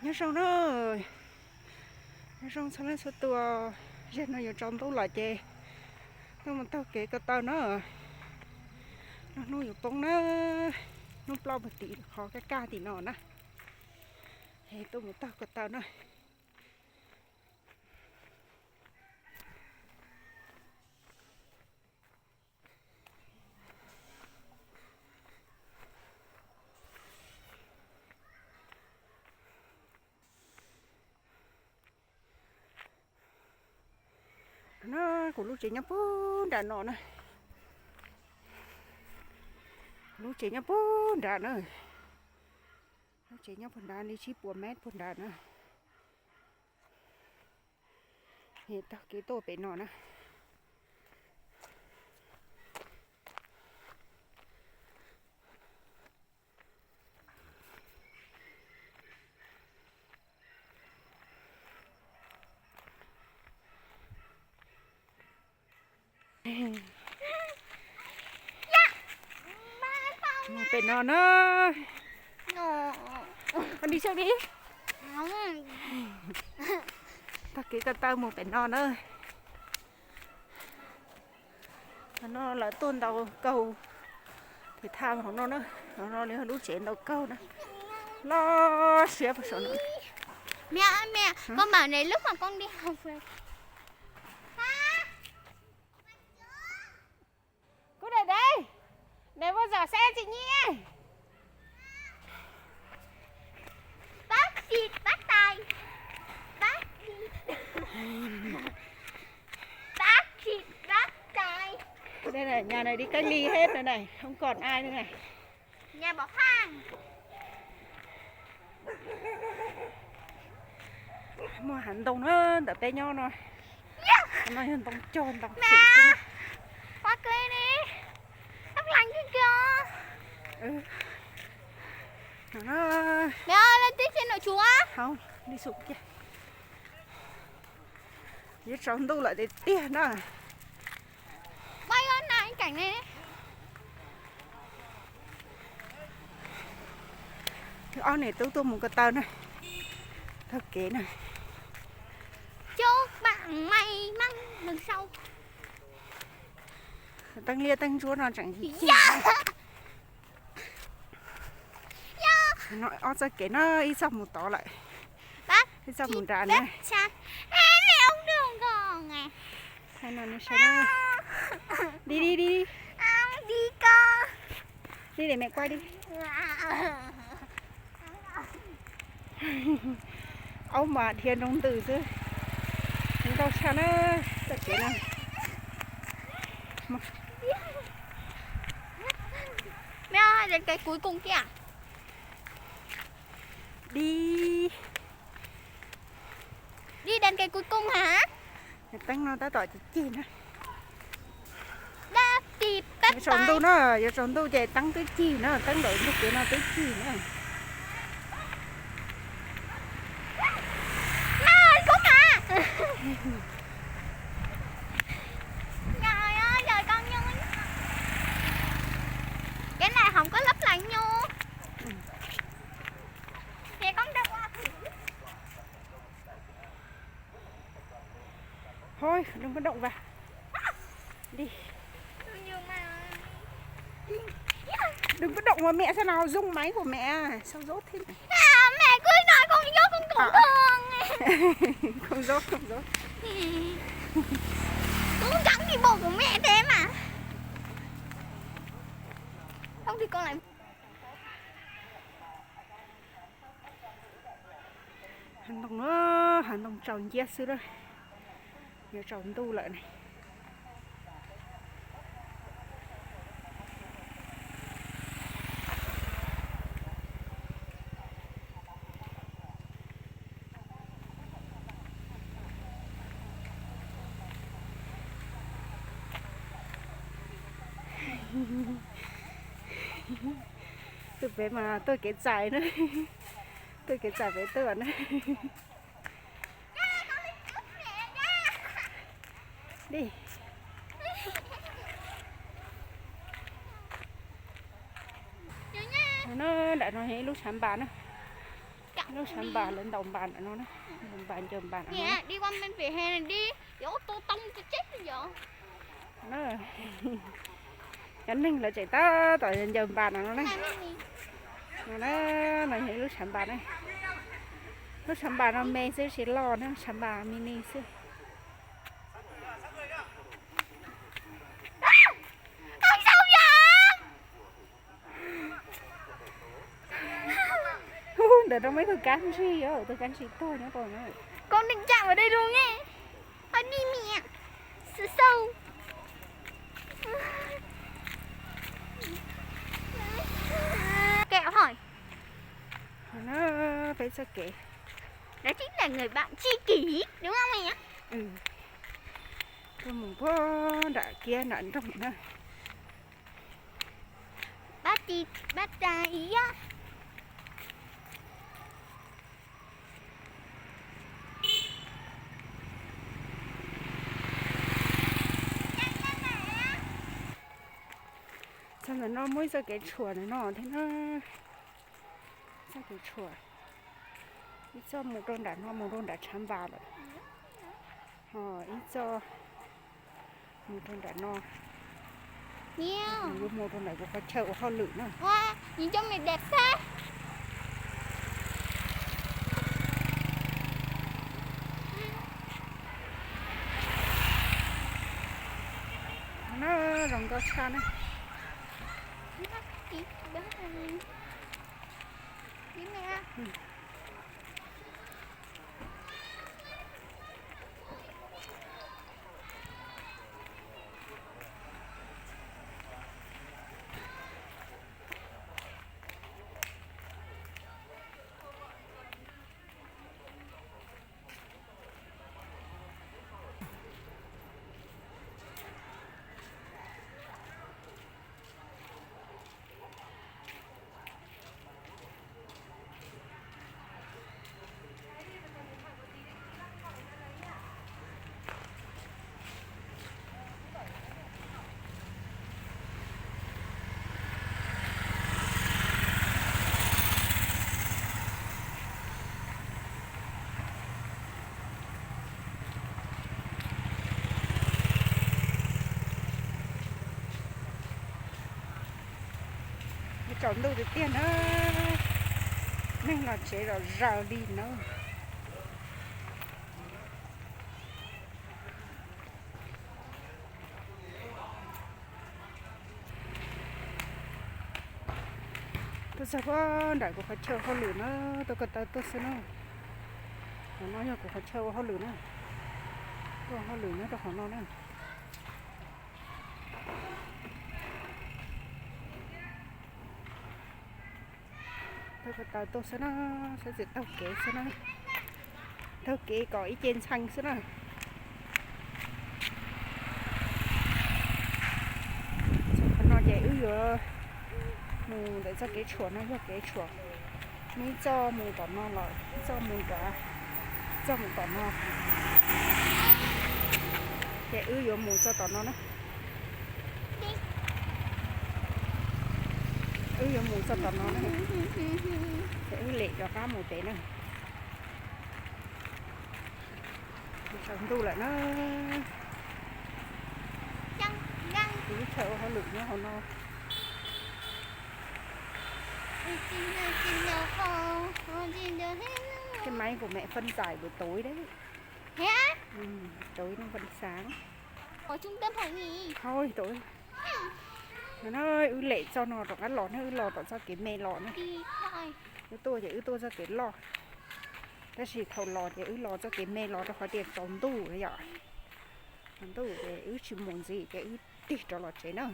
Nyob zoo na, nyob zoo txhua leej txhua tus, zaum no yuav tsaus ntuj lawm ces tuaj mus taug kev ko taw na. Lub hnub yuav poob na, hnub plaub puag tim qhov kaj kaj tim no na, es tuaj mus taug ko taw na. Na, kuv lub tsev nyob puag nram no na. Kuv lub tsev nyob puag nrad na. Lub tsev nyob puag nrad li tsib puas mev puag nrad na. Taug kev tuaj pem no na. Mus pem no na. Koj di sab di. Taug kev ko taw mus pem no na. Hauv no lawv tuaj ntaus kaug, pem thaj hauv no na, hauv no li lub tsev ntaus kaug na, loj siab puag saum no. Mẹ ơi mẹ, con bảo này lúc mà con đi học về. Cú đẩy đây, đẩy vô giỏ xe chị Nhi. Bác xịt bác tài. Bác xịt. Bác xịt bác tài. Đây này, nhà này đi cách ly hết rồi này, không còn ai nữa này. Nhà bỏ hoang. Muaj hav ntoo na ntawm peb nyob no. No yog ntoo cog ntoo xwm xwb. Khóa cửa đi. Tóc lành kia kìa. Mẹ ơi, lên tí trên nổi chuối. Hauv, đi sụp kiag. Yuav tsaus ntuj lawm tiag tiag na. Quay cảnh này. Ob niam tub tuaj mus ko taw na, taug kev na. Teeb liab teeb ntsuab no tseem yig. No ob txoj kev no ib txoj mus tod lawm, ib txoj mus nrad na. Di di di. Di di mẹ quay đi. Aub mas dhia nroo ntws xwb. Ntau tshaj na, txoj kev no. Mẹ ơi, đến cái cuối cùng kìa. Đi. Đi đến cái cuối cùng hả? Teeb no tab tom cig cig na. Yuav tsaus ntuj na, yuav tsaus ntuj ces teeb twb cig na, teeb ntawm ntug kev no twb cig na. Cái này không có lấp lánh nhu. Thôi, đừng có động vào. Đi. Đừng có động vào mẹ, sao nào rung máy của mẹ, sao dốt thế này. À, mẹ cứ nói không dốt không cẩn thận. Không dốt, không dốt. Cũng chẳng đi bộ của mẹ thế mà. Không thì con lại Hav ntoo, hav ntoo tsaus nciab xwb na, yuav tsaus ntuj lawm ne. Tus pem mas tuaj kev txais na, tuaj kev txais pem tuaj na. Di. No, nram no yog ib lub tshav npas na. Lub sab npas lawv ntaus npas no na, ntaus npas ncaws npas no. Cov neeg lawv tseem tab tom ncaws npas no no na. No na, no yog ib lub sab npas na. Lub sab npas no me xwb tsis loj na, sab npas mini xwb. Ub, ntawm no muaj ib tug kab ntsig, tus kab ntsig tuag nyob rau no. Con định chạy vào đây luôn nghe. Thôi đi mẹ. Sự sâu. Kẹo hỏi. Peb txoj kev. Đó chính là người bạn tri kỷ, đúng không mẹ? Tuaj mus puag nram kiab nram nroog na. Bác đi, bác đi á. Txog ntawm no muaj ib txoj kev tshuam ntawm no thiab na. Txoj kev tshuam, ib txoj mus rau nram no mus rau nram tshav npas lawm, ho ib txoj mus rau nram no. Yuav mus rau nram kuv qhov chaw ua hauj lwm na. Na, zoo nkauj tshaj na. Tsaus ntuj tiag tiag na, neeg los tsev zom zaws li na. Tuaj txog puag nram kuv qhov chaw hauj lwm na, tuaj ko taw tuaj xwb na. Qhov no yog kuv qhov chaw ua hauj lwm na, tuaj ua hauj lwm nyob rau qhov no na. Tuaj ko taw tuaj xwb na, saib txawm taug kev xwb na, taug kev kom ib ce ntxhee xwb na. Txog qhov no ces wb yuav mus ntawm txoj kev tshuam no, yog kev tshuam, muaj ib txoj mus tom no los ib txoj mus nrad, txoj mus tom no, ces wb yuav mus txoj tom no na. Wb yuav mus txoj tom no na, ces wb lem rov qab mus pem na. Tsaus ntuj lawm na, kuv lub chaw ua hauj lwm nyob hauv no. Cái máy của mẹ phân giải buổi tối đấy. Tối nó vẫn sáng. Thôi, wb lem txoj no rov qab los na, wb los tom txoj kev me los na. Wb tuaj ces wb tuaj txoj kev loj, tab sis thaum los ces wb los txoj kev me los rau qhov tias tsaus ntuj yom. Tsaus ntuj ces wb tsis mus ntxiv ces wb tig rov los tsev na.